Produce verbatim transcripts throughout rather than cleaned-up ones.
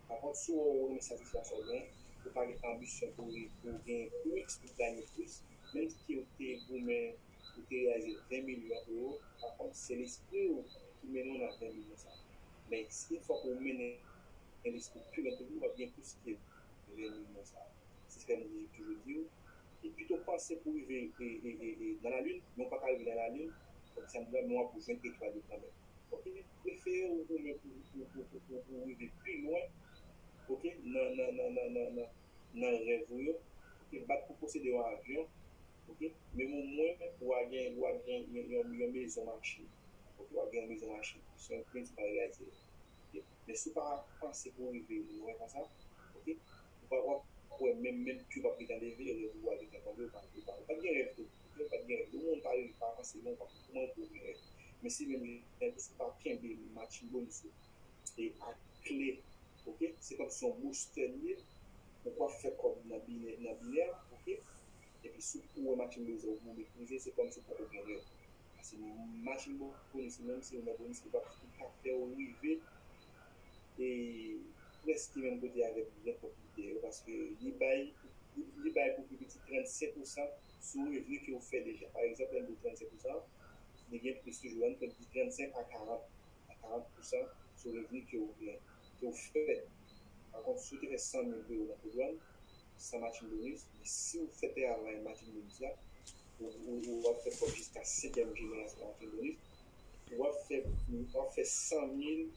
Pa kont, si w wè w renmen satisfaksyon w genyen, ou pa gen anbisyon pou w pou w genyen plis, pou w genyen plis, menm si w te goumen, ou te reyalize ven milyon ewo, pa kont, se lespri w ki mennen w nan ven milyon sa a. Men, si yon fwa ke w mennen lespri pi lwen toujou, w ap gen plis ke ven milyon sa a. Se sa m toujou di w. E pito panse pou rive e, e, e, e, nan lalin, men w pa ka rive nan lalin, kòm sa m di w la, men w ap jwenn etwal yo kanmenm. Ok, prefere ou, ou, ou, ou, ou, ou, ou rive pi lwen, ok, nan, nan, nan, nan, nan, nan, nan rèv ou yo, ok, bat pou posede yon avyon, ok, men omwen ou a gen, ou a gen yon, yon, yon mezon machin, ok, ou a gen yon mezon machin, se yon prensip a reyalize. Ok, men si w pa panse pou w rive lwen konsa, ok, ou pa, w ap wè menm, menm pye w ap gentan leve, rèv ou a gentan tonbe, ou pa, ou pa, ou pa t gen rèv tou, ok, ou pa t gen rèv. Yon moun pa rive, pa panse, bon, pa, kòman pou w gen rèv? Men se menm jan tou, si w pa kenbe matching bonus ou e ak kle, ok, se kòmsi yon booster li ye, ou p ap fè kòb nan binè, nan binè, ok, epi si w wè matching bonus ou meprize, se kòmsi w poko gen rèv. Paske matching bonus menm, se yon nan bonus ki p ap, ki ka fè w rive e prèske menm kote avèk ven kòb lidè yo, paske li bay, li, li bay pou pi piti trannsenk pousan sou revni ke w fè deja. Pa egzanp, lè m di w trannsenk pousan, li gen plis toujou, ann di trannsenk a karant, a karant pousan sou revni ke w gen, ke w fè. Pa kont, si w te fè san mil ewo nan Codone, san matching bonus, men si w fè travay matching bonus la, ou, ou, ou ap fè kòb jiska senkyèm jenerasyon matching bonus, w ap fè, w ap fè san mil,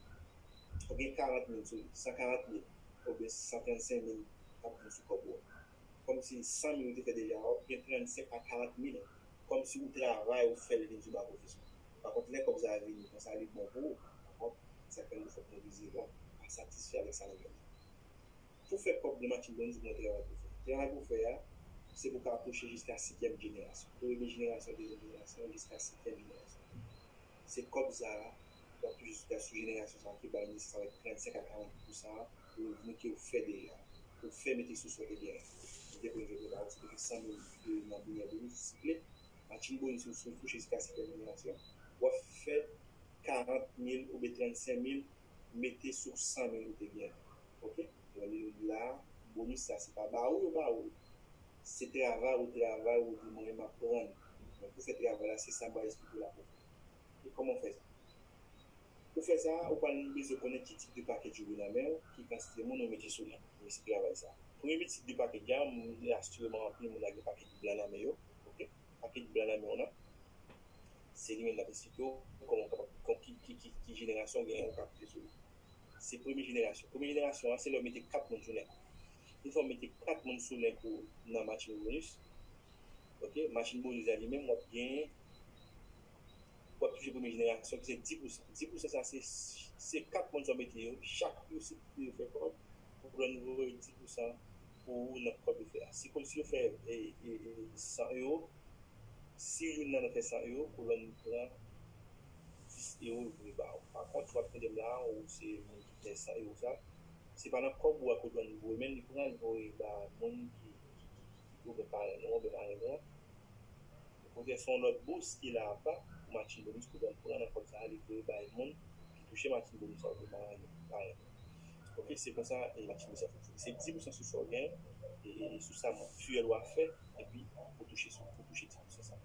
ou gen karant mil sou li, san karant mil, oubyen san trannsenk mil k ap vin sou kòb ou a. Kòmsi san mil ou te fè deja, w ap gen trannsenk a karant mil, kòmsi ou travay, ou fè l vin sou ba pwofesyon. Pa kont, lè kòb sa a vini, konsa li bon pou ou. Pa kont, sa k fè nou fòk nou vijilan, pa satisfè avèk sa nou genyen. Pou fè kòb nan matching bonus, gen yon travay pou fè. Travay pou fè a, se pou w ka touche jiska senkyèm jenerasyon. Premye jenerasyon, dezyèm jenerasyon, jiska senkyèm jenerasyon. Se kòb sa a, w ap touche sou, sou jenerasyon sa a ki bay nesans avèk trannsenk a karant pousan revni ke w fè deja. Ou fè mete sou sa w te genyen. M te pran egzanp la, ou te fè san mil nan binè bonus, siple, matching bonus ou, si w touche jiska senkyèm jenerasyon, w ap fè karant mil oubyen trannsenk mil mete sou san mil ou te genyen. Ok? Donk, li la, bonus sa, se pa ba ou yo ba ou. Se travay ou travay, ou di mwen, m ap pran. Donk, pou fè travay la, se sa m pral eksplike w la pou fè. E kòman w fè sa? Pou fè sa, ou pral bezwen konnen ki tip de package ou gen nan men w, ki kantite moun ou mete sou li. Men se travay sa. Premye tip de package la, m asireman anpil moun la gen package blan nan men yo. Ok? Package blan nan men w nan. Se li menm n ap eksplike w kòman w kapab, kon ki, ki, ki, ki jenerasyon w genyen ou ka aplike sou li. Se premye jenerasyon. Premye jenerasyon an, se lè w mete kat moun sou link ou. Yon fwa w mete kat moun sou link ou nan matching bonus, ok, matching bonus la li menm, w ap genyen, w ap touche premye jenerasyon ki se dis pousan. Dis pousan sa, se, se kat moun sa w mete yo, chak yo se pou yo fè kòb, pou Codone voye dis pousan pou ou nan kòb yo fè a. Se kòmsi yo fè, e, e, e, san ewo, si youn nan nou fè san ewo, Codone pran dis ewo voye ba ou. Pa kont, w ap tande m la, ou se moun ki fè san ewo sa. Se pa nan kòb ou a Codone voye, men li pran, li voye ba moun ki, ki, ki, ki, oubyen paran nou, oubyen marenn nou an. Okontrè, se yon lòt bous ki la apa pou matching bonus Codone pran nan kòb sa a, li voye bay moun ki touche matching bonus sa oubyen paran nou, paran nou. Ok, se konsa, e, matching bonus sa fonksyone. Se dis pousan sou sa w genyen, e, e, e sou sa menm, fuel w a fè, epi ou touche sou, ou touche dis pousan sa.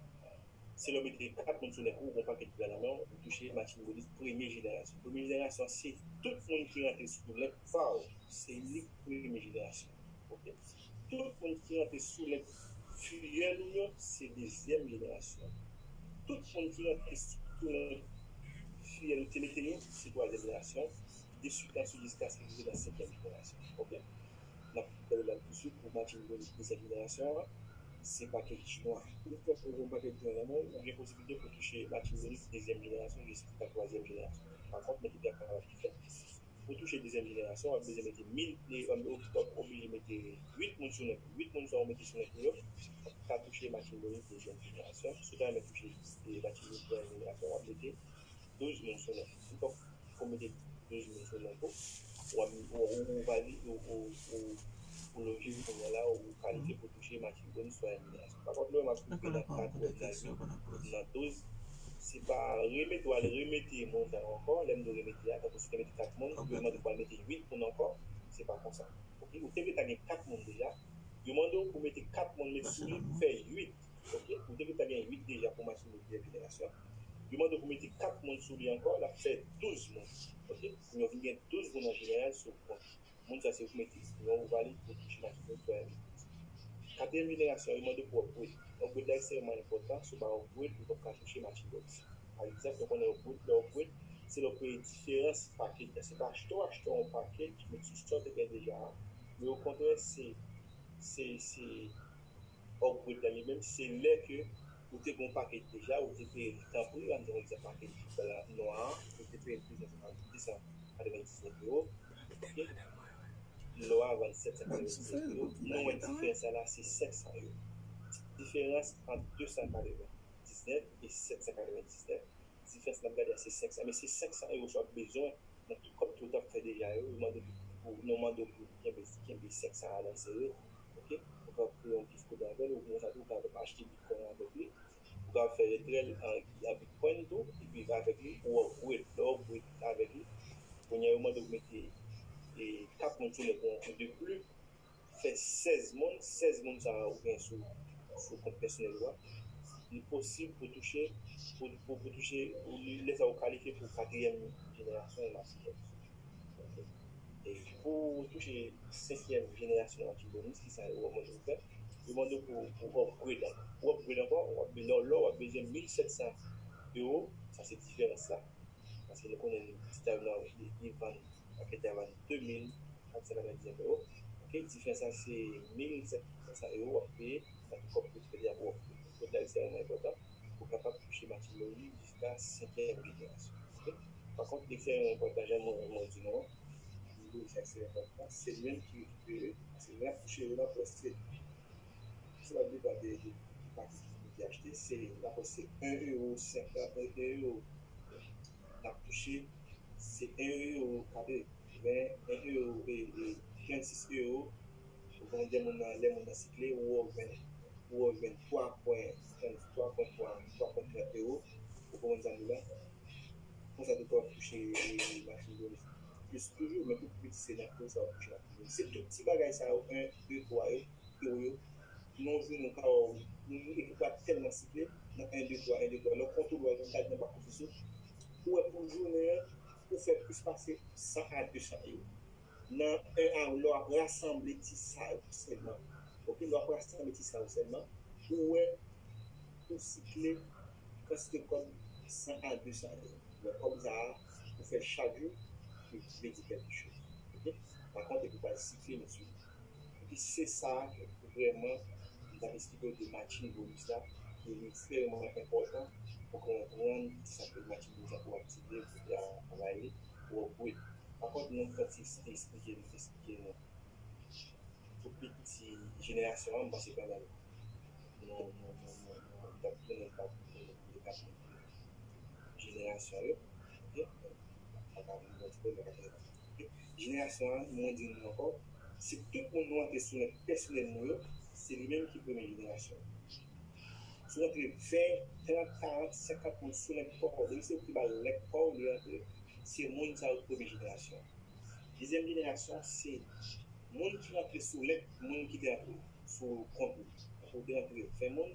Se lè w mete kat moun sou link ou, ou gon pakèt blan nan men w, ou touche matching bonus premye jenerasyon. Premye jenerasyon, se tout moun ki rantre sou link pa w, se li k premye jenerasyon. Ok? Tout moun ki rantre sou link fuel ou yo, se dezyèm jenerasyon. Tout moun ki rantre sou link fuel ou te mete yo, se twazyèm jenerasyon. De suit answit jiskaske rive nan senkyèm jenerasyon. Ok? N ap pale la touswit pou matching bonus dezyèm jenerasyon an. Se package nwa. Yon fwa ou gon package nwa nan men w, ou gen posiblite pou touche matching bonus dezyèm jenerasyon jiska twazyèm jenerasyon. Pa kont, men ki travay ki fèt. Pou touche dezyèm jenerasyon, w ap bezwen mete mil, e, w ap oblije mete uit moun sou link. Uit moun sa w mete sou link ou yo, w ap ka touche matching bonus dezyèm jenerasyon. Si w ta renmen touche, e, matching bonus dezyèm jenerasyon, w ap mete douz moun sou link. Yon fwa ou mete douz moun sou link ou, w ap, ou, ou, ou vali-, ou, ou, ou, ou loje kounye a la, ou kalifye pou touche matching bonus twazyèm jenerasyon. Pa kont, lè w ap rive nan kat, w ap rive nan douz, se pa remete, w al remete montan ankò. Lè m di w remete a, tankou si w te mete kat moun, yo mande w pou w al mete uit moun ankò. Se pa konsa. Ok, ou te gentan gen kat moun deja. Yo mande w pou mete kat moun, met sou li pou fè uit. Ok, ou te gentan gen uit deja pou Martin Luther Jenerasyon. Yo mande w pou mete kat moun sou li ankò, l ap fè douz moun. Ok, kounye a w vin gen douz moun an jeneral sou kont. Moun sa se ou k mete. Yon ou valid pou touche Martin Luther Jenerasyon. Katriyèm jenerasyon, yo mande w pou upgrade. Upgrade la ekstrèmman enpòtan, si w pa upgrade, ou p ap ka touche Martin Luther. Pa egzanp, nou konnen upgrade, lè w upgrade, se lè w kreye diferans package la. Se pa achte w achte yon package, men sou sa w te gen deja a. Men okontrè, se, se, se upgrade la li menm, se lè ke ou te gen yon package deja, ou te peye li tanpri, ann di yon egzanp package la nwa a, ou te peye l de san katrevendiznèf ewo, ok? Lò a vann sèt san katrevendiznèf ewo, nou wè diferans sa la, se senk san ewo. Diferans ant de san katrevendiznèf e sèt san katrevendiznèf, diferans n ap gade a se senk san, men se senk san ewo sa w ap bezwen nan tout kòb ke w t ap fè deja yo, yo mande pou, nou mande w pou kenbe, kenbe senk san a lan sere, ok? Ou ka kreye yon gift card avè l, ou konsa tou, ou ka achte Bitcoin avèk li, ou ka fè retrè l an, an Bitcoin tou, epi avèk li, ou upgrade, lè w upgrade avèk li, kounye a yo mande w mete, e, kat moun sou lè pou yon de pli, fè sèz moun, sèz moun sa a ou gen sou, sou kont pèsonèl ou a, li posib pou touche, pou, pou, pou touche, ou, lè sa a ou kalifye pou katriyèm jenerasyon Martin Luther. Ok. E pou touche senkyèm jenerasyon Martin Bonus, ki sa yo mande w fè, yo mande w pou, pou upgrade ankò. Pou upgrade ankò, w ap, lè, lè w ap bezwen mil sèt san ewo, sa se diferans la. Paske nou konnen Ti Tav nan li, li vann, pakèt la vann de mil kat san katrevendiznèf ewo. Ok, diferans la se mil sèt san ewo w ap peye, sa ki kòb pou fè de apwòp. Kòb la ekstrèmman enpòtan pou kapab touche Martin Luther jiska senkyèm jenerasyon. Ok? Pa kont, li ekstrèmman enpòtan, jan mwen, mwen di nou an. Li sa ekstrèmman enpòtan, se li menm ki rekipere, paske lè n ap touche yo, n ap wè se, se pa depa de, de, de pakèt ki achte, se, n ap wè se en ewo senkant, en ewo, n ap touche, se en ewo katreven, en ewo e, e trannsis ewo. Ou konn de moun nan, lè moun nan sikle, ou wè w jwenn, ou wè w jwenn twa pwen trant, twa pwen twa, twa pwen trant ewo. Ou konprann sa m di la? Konsa tou w ap touche, e, machin bonis plis toujou, men pou plis se nan kou sa w ap touche machin bonis. Se tout ti bagay sa yo, en, de, twa yo, ewo yo, nan yon jounen ou ka wè w, ekip la tèlman sikle, nan en, de, twa, en, de, twa, lè w kontwole w al gad nan bak ofis ou, ou wè pou jounen an, ou fè plis pase san a de san ewo. Nan en a, lè w ap rasanble ti sa yo sèlman, ok, lè w ap rasanble ti sa yo sèlman, ou wè ou sikle kantite kòb san a de san ewo. Lè kòb sa a, ou fè l chak jou, li vle di kèlke choz. Ok? Pa kont, epi w pral sikle l answit. Epi se sa a ke vrèman, m t ap eksplike w de matching bonus la, ke li ekstrèmman enpòtan pou konprann sa ke matching bonus la pou aktive, pou travay li, pou upgrade. Pa kont, nou, m t ap eksplike nou, eksplike nou. Pou piti jenerasyon an, m panse kanmenm nou, nou, nou, nou, nou, nou t ap tounen, t ap tounen pou nou kapab jenerasyon yo. Ok? Pa ka vin yon ti pwoblèm, pa ka vin. Ok? Jenerasyon an, mwen di nou ankò, si tout moun nou antre sou nèt pèsonèl nou yo, se li menm ki premye jenerasyon. Si w antre ven, trant, karant, senkant moun sou nèt pa w, depi se ou ki ba l nèt pa w, li antre, se moun sa yo premye jenerasyon. Dezyèm jenerasyon, se moun ki rantre sou lèt, moun ki te rantre sou kont ou. Ou te rantre ven moun,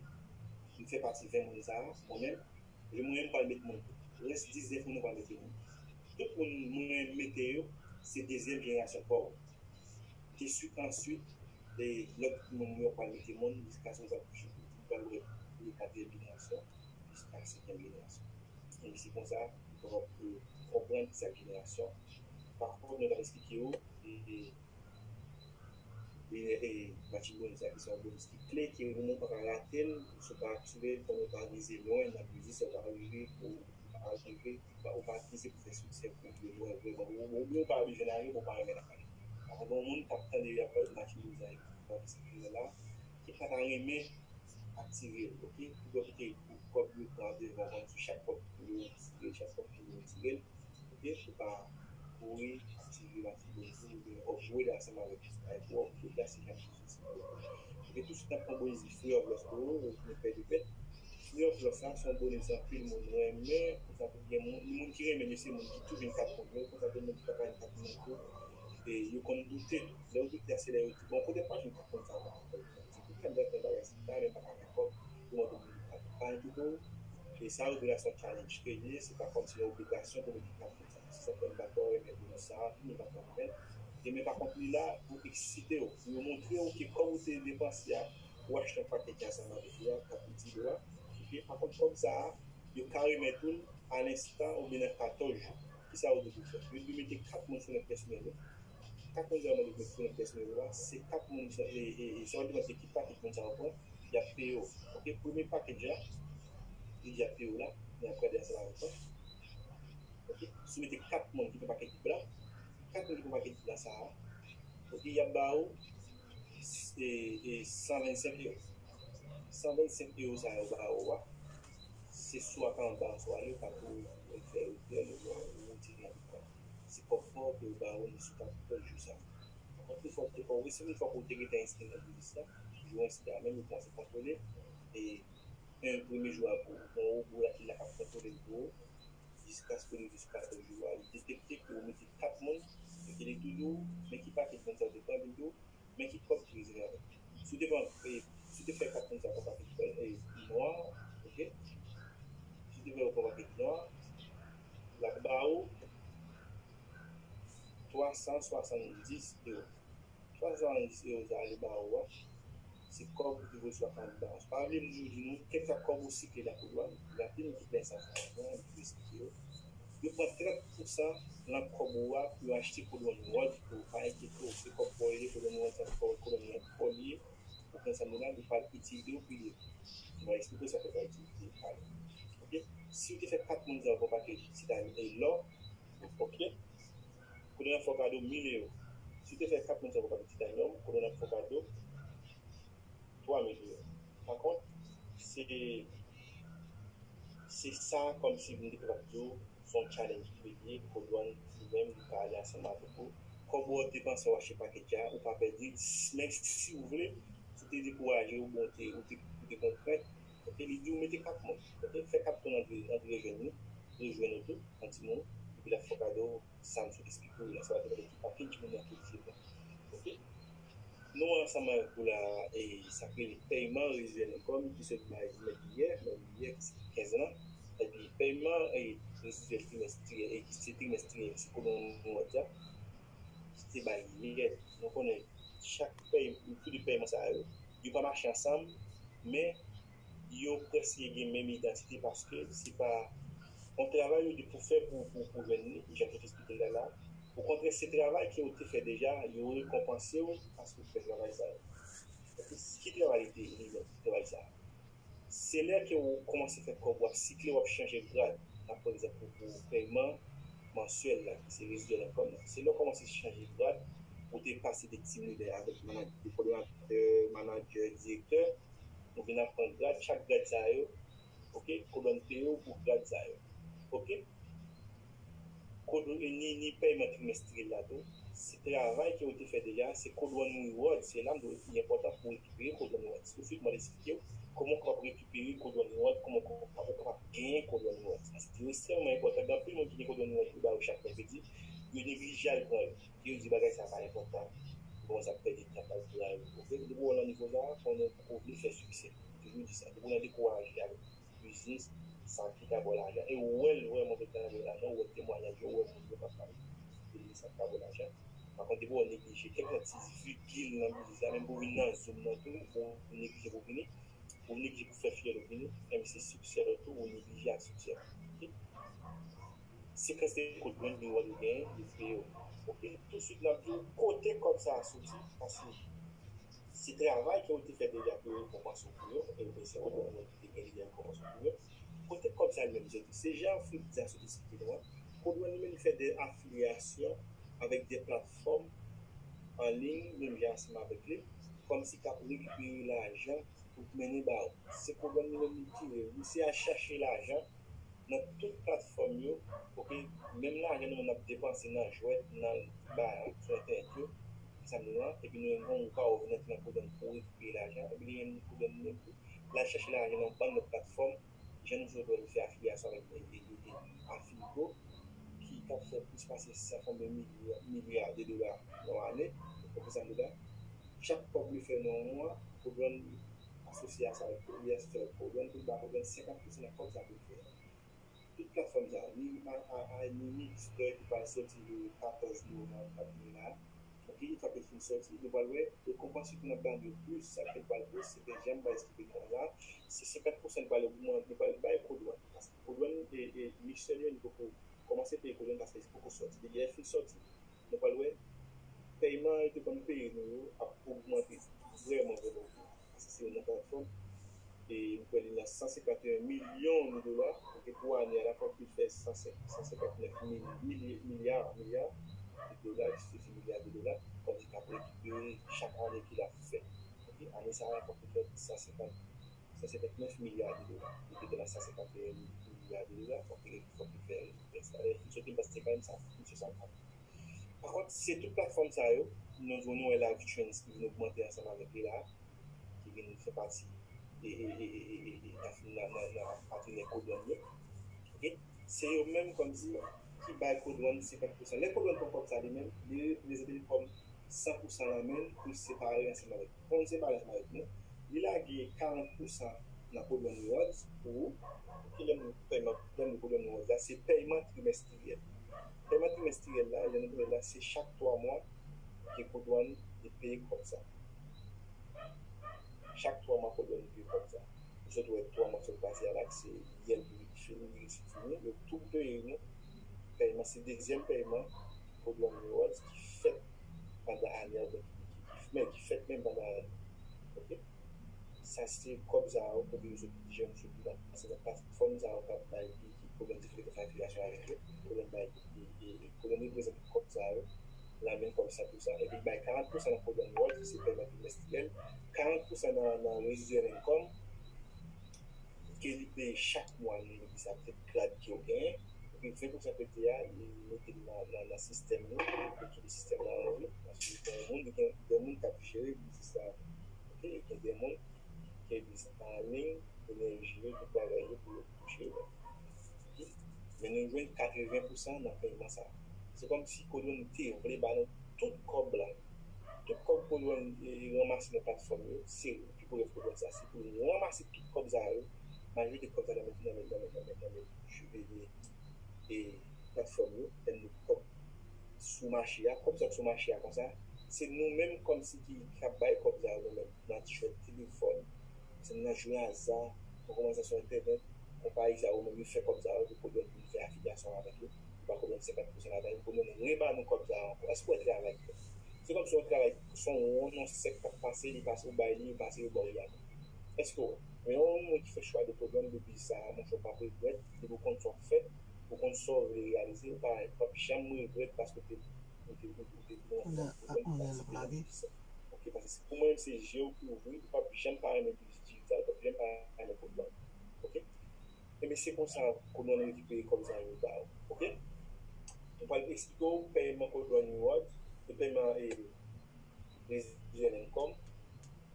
m fè pati ven moun sa a, mwen menm. Epi mwen menm m pral met moun tou. Rès diznèf moun, ou pral mete moun. Tout moun mwen mete yo, se dezyèm jenerasyon pa w. Te swit answit, e lòt moun yo pral mete moun jiskaske w pral touche, w pral wè, e katriyèm jenerasyon, jiska senkyèm jenerasyon. E se konsa, w ap, e, konprann ki sa k jenerasyon. Pa kont, nou t ap eksplike w, e, e, e, e, matching bonus la, ki se yon bonus ki kle, ki ou menm ou pa ka rate l, si w pa aktive l, kòm ou pa vize lwen nan biznis, ou pa rive, ou pa rive, ou pa, ou pa vize pou fè siksè, pou rive lwen, vrèman. Ou, ou, ou pa bezwen lage, ou pa renmen lage. Paske gen moun k ap tande y ap pale de matching bonus la, ki pa ta renmen aktive l, ok? Ou dwe kite kòb yo pran devan, kòm si chak kòb yo tire, chak kòb ki vin tire l, ok? Ou pa kouri aktive l, aktive l, ou vin upgrade ansanm avèk, avèk ou upgrade la, se jan ki posib. Ok, tou swit n ap pran bonis free of loss pou ou, ou vin pèdi pèt. Free of loss la, se yon bonis anpil moun renmen, konsa tou gen moun, moun ki renmen li, se moun ki tou vin kat moun yo, konsa tou moun ki pa ka vin kat moun yo tou. yo konn doute. Lè yo doute a, se lè yo di, bon, kote m pa jwenn kat moun sa yo? Ti pi kèm lè fè bagay sa, ta menm pa ka fè kòb, yo mande moun pa pa enkyete w. E sa yo di la se yon challenge ke li ye, se pa kòm se yon obligasyon pou mete kat moun sa. Si sa fè m pa twò renmen bonus sa, tou m pa twò renmen. E men pa kont li la pou eksite w, pou yo montre w ke kòb ou te depanse a, ou achte yon pakèt ansanm avèk li a, kat iti do a. Epi pa kont kòb sa a, yo ka remèt ou l a lenstan oubyen nan katòz jou. Kisa yo di pou fè? Yo di mete kat moun sou yon pyès mele. Kat moun sa yo mande pou mete sou yon pyès mele la, se kat moun sa, e, e, e, sa va depann de ki pakèt moun sa yo pran, y ap peye w. Ok, premye pakèt la, li di y ap peye w la, men ap gade ansanm avèk mwen. Ok, si w mete kat moun ki pran pakèt blan, kat moun ki pran pakèt blan sa a, ok, y ap ba ou e, e, san vennsenk euro. San vennsenk euro sa yo ba ou a, se sou akawont bans ou ale, ou ka tou fè retwè, ou retire nan akawont. Se kòb pa w ke yo ba ou, men sou katòz jou sa. Anplis, fòk te fè w resi, fòk ou te gentan enskri nan biznis la. Jou w enskri a menm, yo kòmanse kontwole. E, men premye jou a, pou yon wobo la ki la k ap kontwole l pou ou, jiskaske li jis katòz jou a, li detekte ke ou mete kat moun, epi li tou di w, men ki pakèt moun sa w te pran, li di w, men ki kòb ki rezève avèk. Si w te pran, e, si w te fè kat moun sa pran pakèt, e, nwa, ok? Si w te fè yo pran pakèt nwa, l ap ba ou twa san swasanndis euro. Twa san swasanndis euro sa a li ba ou a, se kòb ou te voye sou akawont bans. Pa bliye m toujou di nou, kèlkeswa kòb ou sikle la pou dwàn, gen anpil moun ki plen sa, sa, non, li plis ki yo. Yo pran trant pousan nan kòb ou a pou yo achte Codon Reward pou ou, pa enkyete w, se kòb pa w li ye, Codon Reward sa se kòb, Codon Reward pa w li ye, ou pran sa moun la, li pral itilize w pi devan. Li va eksplike w sa fè l va itilize w pi devan. Ok? Si w te fè kat moun sa yo pran pakèt Titanium e lò, ok? Codon ap fè w kado mil euro. Si w te fè kat moun sa yo pran pakèt Titanium, Codon ap fè w kado twa mil euro. Pa kont, se, se sa kòmsi m te kapab di w, se yon challenge ki li ye, Codon li menm, li ka ale ansanm avèk ou. Kòb ou te panse w achte pakèt la, ou pa pèdi, men si w vle, si w te dekouraje, ou bon, ou te, ou te, ou te konprann, ok, li di w mete kat moun, ok, fè kat moun antre, antre jwenn nou, rejwenn nou tou, an timoun, epi l ap fè w kado sa m sot eksplike w la, sa va depann de ki pakèt moun nan ki vle pran. Ok? Nou ansanm avèk ou la, e sa k rele pèyman rezidyèl enkòm ki sot bay mèt yè, mèt yè ki se kenz lan. Epi pèyman e rezidyèl trimestriyèl, e ki se trimestriyèl, se Codon Reward la, ki te bay yè. Nou konnen chak pèy, tou de pèyman sa yo, yo pa mache ansanm, men yo prèske gen menm idantite paske se pa yon travay yo di pou fè pou, pou, pou jwenn li, jan ke te eksplike l la la. Okontrè, se travay ke ou te fè deja, yo rekonpanse w paske ou fè travay sa yo. Paske ki travay li te, li menm, travay sa? Se lè ke ou kòmanse fè kòb, w ap sikle, w ap chanje grad. N ap pran egzanp pou, pou pèyman mansyèl la, ki se rezidyèl enkòm nan. Se lè w kòmanse chanje grad, ou te pase de team leader avèk manaj-, de kòdonatè, manadjè, direktè, ou vin ap pran grad, chak grad sa yo, ok, Codon peye w pou grad sa yo. Ok? Codon, ni, ni pèyman trimestriyèl la tou. Se travay ke ou te fè deja, se Codon Reward, se la m di w li enpòtan pou w rekipere Codon Reward. Tout swit, m ap eksplike w kòman w kapab rekipere Codon Reward, kòman w kapab, ou kapab genyen Codon Reward. Sa se ekstrèmman enpòtan. Gen anpil moun ki gen Codon Reward, yo ba yo chak mèkredi, yo neglije al pran yo. Yo di bagay sa pa enpòtan. Bon, sa pèdi tan, pa al pran yo. Ok? Depi w nan nivo sa, konnen ou vle fè siksè. M toujou di sa. Depi w nan dekouraje avèk biznis, sa ki ka ba w lajan. E ou wè l vrèman ke l ka ba w lajan, ou wè temwayaj yo, ou wè moun yo k ap pale. Biznis sa ka ba w lajan. Pa kont, depi w neglije kèk ti vigil nan biznis la, menm pou w vin nan Zoom nan tou, ou neglije pou w vini, ou neglije pou w fè fiyèl ou vini, menm si se siksè ou tou, ou neglije ak siksè. Ok? Sekans de kote moun gen wòl ou genyen, yo peye w. Ok? Tousuit, n ap di w kote kòb sa a soti, paske se travay ke w te fè deja pou yo rekonpanse w pou yo, e w te sèvi pou yo, te gen lide rekonpanse w pou yo. Kote kòb sa a li menm soti? Se jan Fritz a sot eksplike nou an. Codon li menm li fè de afilyasyon avèk de platfòm an liy, menm jan ansanm avèk li, kòmsi k ap rekipere lajan pou mennen ba ou. Se Codon li menm li tire. Li se al chache lajan nan tout platfòm yo, ok, menm lajan nou menm n ap depanse nan jwèt, nan ba sou entènèt yo, sa nou an, epi nou menm nou pa ou vin antre nan Codon pou rekipere lajan, epi li menm Codon li menm tou, l al chache lajan nan bann lòt platfòm, jan nou sot wè li fè afilyasyon avèk, e, e, e, e, Afiligo, ki, k ap fè plis pase san konbyen milya, milya de dola nan yon ane, ou konprann sa m di w la? Chak kòb li fè nan yon mwa, Codone asosye a sa, li fè Codone pou l ba Codone senkant pousan nan kòb sa pou l fè. Tout platfòm sa, ni a, a, a, ni Mixer ki pral sòti le katòz novanm k ap vini la. Ok, li t ap fin sòti, nou pral wè rekonpans yo ki nan ban yo plis, sa k pral plis, se te jan m pral eksplike nou la, se senkant pousan li pral ogmante, li pral bay Codone. Paske Codone, e, e, Mixer yo, li poko kòmanse peye Codone paske li poko sòti. Depi lè l fin sòti, nou pral wè pèyman yo te konn peye nou yo ap ogmante vrèman, vrèman vit. Paske se yon platfòm, e nou kwè li nan san senkant e en milyon de dola, ok, pou ane a la, fòk li fè san senkant nèf mil, milya, milya de dola, ki se milya de dola, kòm li t ap rekipere chak ane ki l ap fè. Ok, ane sa a, fòk li fè san senkant, san senkant nèf milya de dola. Li te nan san senkant e en milya de dola, fòk li, fòk li fè rès la. Lè l fin sòti, m panse se kanmenm sa, misye sa. Pa kont, se tout platfòm sa yo, nou, nou wè Live Trends ki vin ogmante ansanm avèk li la, ki vin fè pati e, e, e, e, e, e, e, nan, nan, nan, nan patnè Codone yo. Ok? Se yo menm kòmsi ki bay Codone senkant pousan. Lè Codone pran kòb sa li menm, li reprezante li kòm san pousan nan men l pou l separe ansanm avèk, pou l separe ansanm avèk nou. Li lage karant pousan nan Codone Rewards pou ou. Ki lè m pèyman, lè m Codone Rewards la, se pèyman trimestriyèl. Pèyman trimestriyèl la, jan nou konnen la, se chak twa mwa ke Codone li peye kòb sa. Chak twa mwa Codone li peye kòb sa. Ou sot wè twa mwa k sot pase a la, ki se yè l ki fin, li resi fini, yo tou peye nou. Pèyman, se dezyèm pèyman Codone Rewards ki fèt pandan ane a, oubyen ki, ki, ki, men ki fèt menm pandan ane. Ok? Sa se kòb sa yo, kote yo sot, jan yo sot la. Se nan platfòm sa yo k ap bay ki, ki Codone te fè afilyasyon avèk yo. Codone bay, e, e, e, Codone reprezante kòb sa yo, la menm kòb san pousan, epi bay karant pousan nan Codone Rewards, se pèyman trimestriyèl, karant pousan nan, nan residual income, ke li peye chak mwa, li, li sa, petèt grad ke w genyen, epi ven pousan ke l te a, li mete l nan, nan, nan sistèm nou, pou kite sistèm nan an vi, paske gen moun, gen, gen moun k ap jere biznis la, ok, gen, gen moun ke biznis an liy, enèji yo, tout bagay yo pou yo touche yo. Ok? Men nou jwenn katreven pousan nan pèyman sa. Se kòmsi Codone te vle ba nou tout kòb la. Tout kòb Codone, e, ranmase nan platfòm yo, se li ki pou lèv Codone sa. Se pou l ranmase tout kòb sa yo, majorite kòb sa nan men, nan men, nan men, nan men, nan men, e, platfòm yo, tèlman kòb sou mache a, kòb sa k sou mache a konsa, se nou menm kòmsi ki, k ap bay kòb sa yo nou menm, nan chwèt telefòn, se nou nan jwe aza, nou kòmanse sou entènèt, konpayi sa yo menm yo fè kòb sa yo, yo pwodui pou nou fè afilyasyon avèk yo, yo pa pwodui senkant pousan ladan, yo pwodui reba nou kòb sa yo ankò. Èske w wè travay ki fèt? Se kòmsi yon travay, se yon won, yon sèk k ap pase, li pase, ou bay li, li pase, yo ba w li ankò. Èske w wè? Men yon moun ki fè chwa de pwodui depi sa, monchè, w p ap regrèt, depi w konn sa w fè, ou konn sa w vle reyalize, ou pa, ou p ap janm regrèt paske w te, ou te, ou te, ou te pran yon pwodui ki pa sipozè. Ok, paske se, pou mwen menm, se je w ki ouvri, ou p ap janm pa renmen biznis dijital, ou p ap janm pa renmen pwodui. Ok? Ebyen, se konsa Codone rekipere kòb sa yo ba ou. Ok? Mwen pral eksplike w pèyman Codone Reward, e pèyman, e, residual income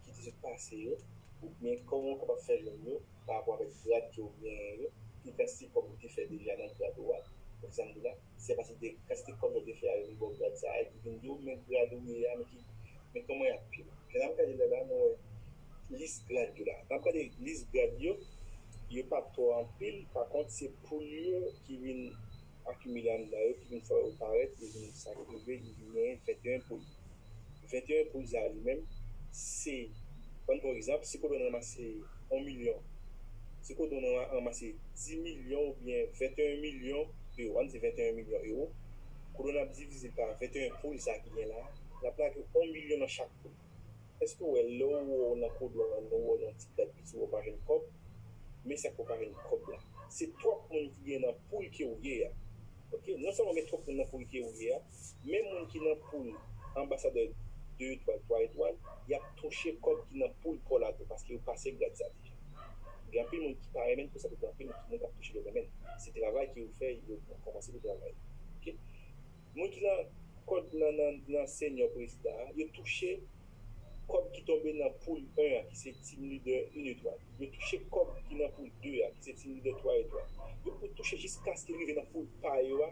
ki te sot pase yo, oubyen kòman w kapab fè jwenn yo pa rapò avèk grad ke w genyen yo, ki kantite kòb ou te fè deja nan grad ou a. Egzanp la, se pase de kantite kòb ou te fè a yo vin ba w grad sa a, epi vin di w, men grad ou ye a, men ki, men kòman y ap peye. Jan n ap gade la, la, nou wè lis grad yo la. N ap gade lis grad yo, yo pa twò anpil, pa kont, se poul yo ki vin akimile anndan yo ki vin fè yo parèt, li vin sa ki rive, li vin genyen venteyen poul. Venteyen poul sa a li menm, se, ban n pran egzanp, si Codone ranmase yon milyon, si Codone ranmase dis milyon oubyen venteyen milyon ewo, ann di venteyen milyon ewo, Codone ap divize l pa venteyen poul sa a ki gen la, l ap lage yon milyon nan chak poul. Èske w wè lè w wè w nan Codone, w wè w nan ti grad piti, w wè w pa jwenn kòb? Men sa k fè w pa jwenn kòb la. Se twòp moun ki gen nan poul ke w ye a. Ok? Non sèlman gen twòp moun nan poul ke w ye a, men moun ki nan poul anbasadè de etwal, twa etwal, y ap touche kòb ki nan poul pa w la tou, paske yo pase grad sa deja. Gen anpil moun ki pa renmen l pou sa, gen anpil moun k ap touche yo renmen l. Se travay ke yo fè, yo kòmanse pou travay. Ok? Moun ki nan kòd nan, nan, nan senyò prezidan an, yo touche kòb ki tonbe nan poul en an, ki se team leader en etwal. Yo touche kòb ki nan poul de a, ki se team leader twa etwal. Yo pou touche jiskaske yo rive nan poul pa yo a,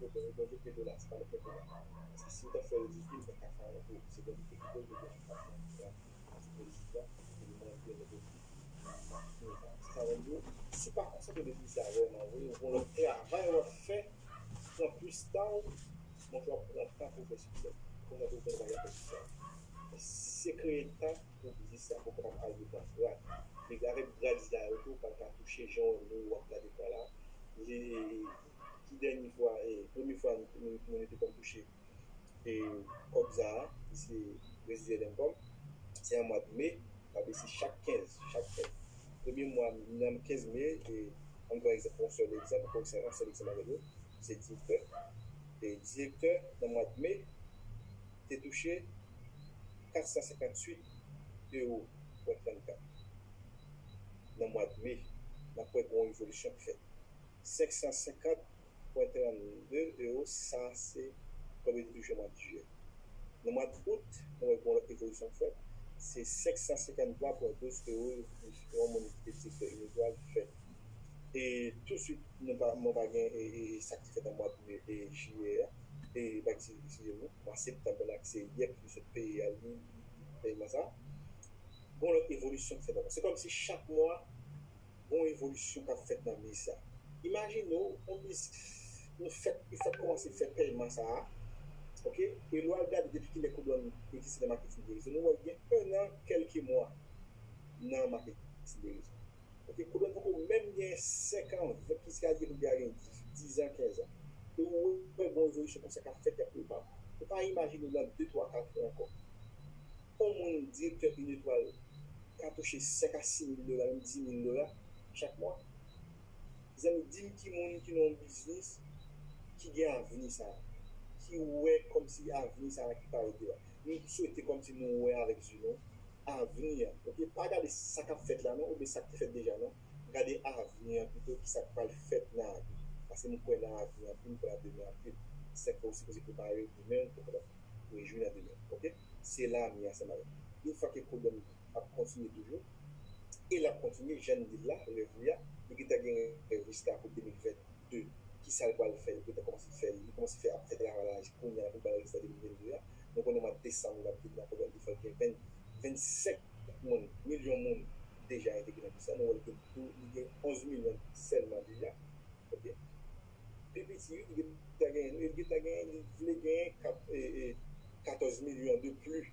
gen pwoblèm, yo pral veye dola, se pa lòt dola. Paske si yo ta fè l di, yo pa ka fè anyen pou se kondisyon ki poze pou yo pa fè anyen. Paske prezidan, li mande yo pou li. Sa vle di, si pa konsantre nan biznis la vrèman vre, ou gon lòt travay w ap fè, pran plis tan w, monchè, w ap pran tan pou fè siksè. Konsantre w pou travay fè siksè. Se kreye tan pou biznis la, pou w kapab al devan grad. E avèk grad la yo tou, w pral ka touche jan w ap gade tan la. Li, ki dènye fwa, e, premye fwa nou, nou, nou te konn touche e kòb sa a, ki se residual income, se an mwa de me, sa vle di se chak kenz, chak kenz. Premye mwa, nan kenz me, e, ann pran egzanp, yon sèl egzanp, pou fè yon sèl egzanp avèk nou, se direktè. E direktè, nan mwa de me, te touche kat san senkantuit ewo pwen trannkat. Nan mwa de me, n ap wè gen yon evolisyon k fèt. Senk san senkant pwen trannde ewo, sa se kòb yo te touche mwa de jiyè. Nan mwa de out, nou wè gen yon lòt evolisyon k fèt. se senk san senkanntwa pwen douz ewo yon moun ki te direktè Unitwal fè. E touswit, nou pa, mwen pa gen e, e, e sa ki te fèt nan mwa de e, jiyè a, e pa ki se jiyè, mwa septanm la, ki se yè ki sot peye a, li, li, li pèman sa. Gon lòt evolisyon ki fèt ankò. Se kòmsi chak mwa, gon evolisyon k ap fèt nan biznis la. Imajine w, yon biznis, nou fèk, li fèk kòmanse fè pèyman sa a, oke? E lè w al gade depi kilè Kodwàn egziste nan maketin de rezo, nou wè gen en an, kèlke mwa nan maketin de rezo. Oke, Kodwàn poko menm gen senk an, ven, ki se ka di nou gen dizan, kenz an. E ou wè gon evolisyon konsa k ap fèt, y ap prepa. Ou pa imajine w nan de, twa, kat an ankò. Yon moun direktè Unitwal ka touche senk a sis mil dola, menm dis mil dola chak mwa. Mezanmi, di m ki moun ki nan yon biznis ki gen avni sa a, ki wè kòmsi avni sa a ki parèt devan. Nou swete kòmsi nou wè avèk zye nou avni an. Oke, pa gade sa k ap fèt la non, oubyen sa k te fèt deja non. Gade avni an pito, ki sa k pral fèt nan avni. Paske m kwè nan avni anpil, m kwè nan demen anpil. Sèke ou sipoze prepare demen, ou kapab rejwi nan demen. Oke? Se la mi ansanm avèk. Yon fwa ke Kodwàn ap kontinye toujou, e l ap kontinye, jan n di l la, rèv li a, li gentan gen rèv jiska pou de mil vennde. Ki sa l pral fè? Li gentan kòmanse fè, li kòmanse fè, ap fè travay la kounye a pou bay rezilta de mil vennde a. Nou konnen mwa desanm, l ap vin nan Kodwàn, li fè gen ven, vennsenk moun, milyon moun deja entegre nan biznis la. Nou wè l gen tou, li gen onz milyon sèlman deja. Oke? Pi piti, wi, li gentan genyen, li gentan genyen, li vle genyen kat, e, e, katòz milyon de plis.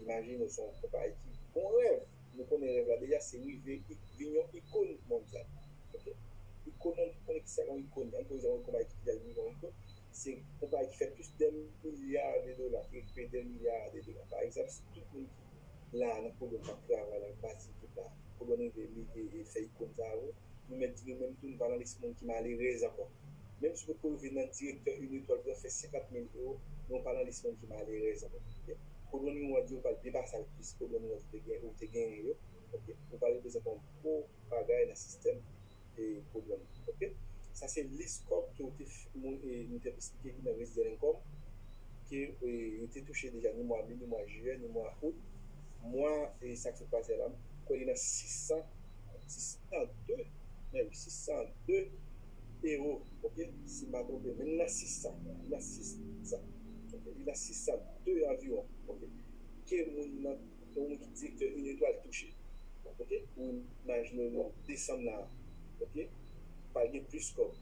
Imajine w, se yon konpayi ki gon rèv. Nou konnen rèv la deja, se rive i-, vin yon ikòn mondyal. Oke? Ikòn, nou konnen ki sa yon ikòn. An, pa egzanp, yon konpayi ki deja vin yon ikòn, se yon konpayi ki fè plis de milya de dola, ki rekipere de milya de dola. Pa egzanp, si tout moun ki la nan Kodwàn k ap travay la, bati ekip la, Kodwàn rive li, e, e fè ikòn sa yo, nou mèt di nou menm tou, nou pa nan lis moun ki malerèz ankò. Menm si w potko rive nan direktè Unitwal, ou fè senkant mil ewo, men w pa nan lis moun ki malerèz ankò. Oke? Kodwàn Reward yo pral depase l plis, Kodwàn Reward ou te gen, ou te genyen yo. Oke? Ou pral reprezante yon gwo bagay nan sistèm, e, Kodwàn. Oke? Sa se lis kòb ke ou te f-, moun, e, nou te ap esplike ki nan residual income, ke, e, yo te touche deja ni mwa me, ni mwa jiyè, ni mwa out. Mwa, e, sa k sot pase a la, m kwè li nan sis san, sis san de, men wi, sis san de ewo, oke? Si m pa twonpe, men li nan sis san, li nan sis san, oke? Li nan sis san de anviwon, oke? Ke moun nan, yon moun ki direktè Unitwal touche, oke? Ou imajine w nan desanm la, oke? Pral gen plis kòb.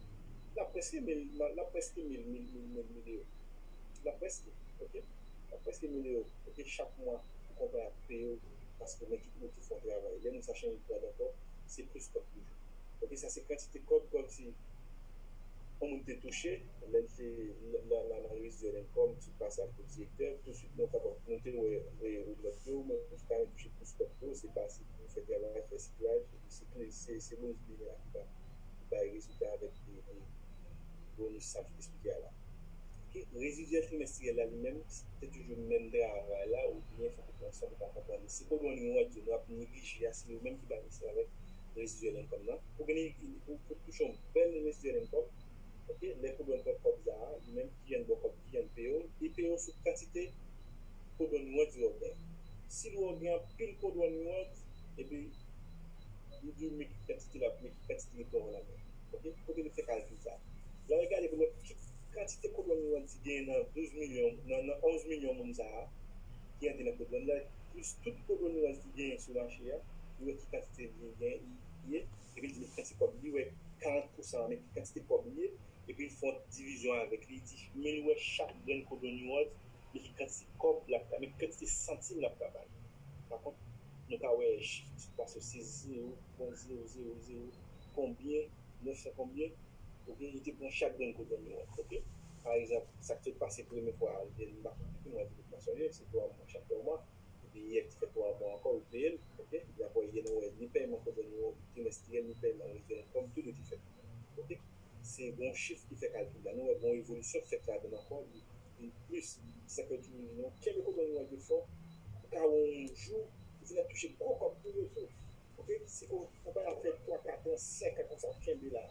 L ap prèske mil, l ap prèske mil, mil, mil, mil, mil ewo. L ap prèske, oke? L ap prèske mil ewo, oke? Chak mwa, pou konprann ap peye w, paske w gen tout moun ki fè yon travay. Lè moun sa chanje grad ankò, se plis kòb toujou. Oke, sa se kantite kòb kòmsi yon moun te touche, lè l te, la, la, nan residual income, sou pase al pou direktè, touswit nou kapab, nou te wè, e, lòt yo, men nou ta renmen touche plis kòb tou, se pase pou fè travay, fè siklaj, epi se, se, se bonis bine a ki ba, ki bay rezilta avèk, e, e, bonis sa m sot esplike a la. Oke, rezidyèl trimestriyèl la li menm, se toujou menm travay la, oubyen fòk ou pran san pou pa konprann li. Si Kodwàn Reward yo, nou ap neglije a, se yo menm ki bay misye avèk rezidyèl income nan. Ou gen, ou, ou touche yon bèl rezidyèl income, oke, lè Kodwàn pran kòb sa a, li menm ki jan l ba w kòb, ki jan l peye w, li peye w sou kantite Kodwàn Reward yo w gen. Si l wè w gen anpil Kodwàn Reward, epi li di w men ki kantite l ap, men ki kantite li pran w nan men. Oke? Kote nou fè kalkil sa? Lè w gade pou nou wè ki kantite Kodwàn Reward ki genyen nan douz milyon, nan, nan onz milyon moun sa a, ki antre nan Kodwàn la, plis tout Kodwàn Reward ki genyen sou mache a, li wè ki kantite li genyen, li ye, epi li di men ki kantite kòb, li wè karant pousan an, men ki kantite kòb li ye, epi l fè yon divizyon avèk li, li di, men l wè chak grenn Kodwàn Reward, men ki kantite kòb l ap ka, men ki kantite santim l ap ka bay. Pa kont, nou ka wè chif ki sot pase yo, se zewo pwen zewo zewo zewo konbyen, nèf san konbyen, oke, li te pran chak grenn Kodwàn Reward, oke? Pa egzanp, sa k sot pase premye fwa a, oubyen m pa konn ki mwa, m pa sonje, se twa mwa, chak twa mwa, epi yè ki fè twa mwa ankò, ou peye l, oke? Epi apre, yè nou wè ni pèyman Kodwàn Reward trimestriyèl, ni pèyman rezidyèl income, tou de te fèt. Oke? Se yon chif ki fè kalkil la. Nou wè gen yon evolisyon k fèt ladan l ankò, li vin plis. Se sa k fè toujou di nou, kenbe Kodwàn Reward yo fò, pou ka yon jou, ou vin ap touche gwo kòb pou yo tou. Oke? Si konprann ap fè twa, kat an, senk an konsa, kenbe la.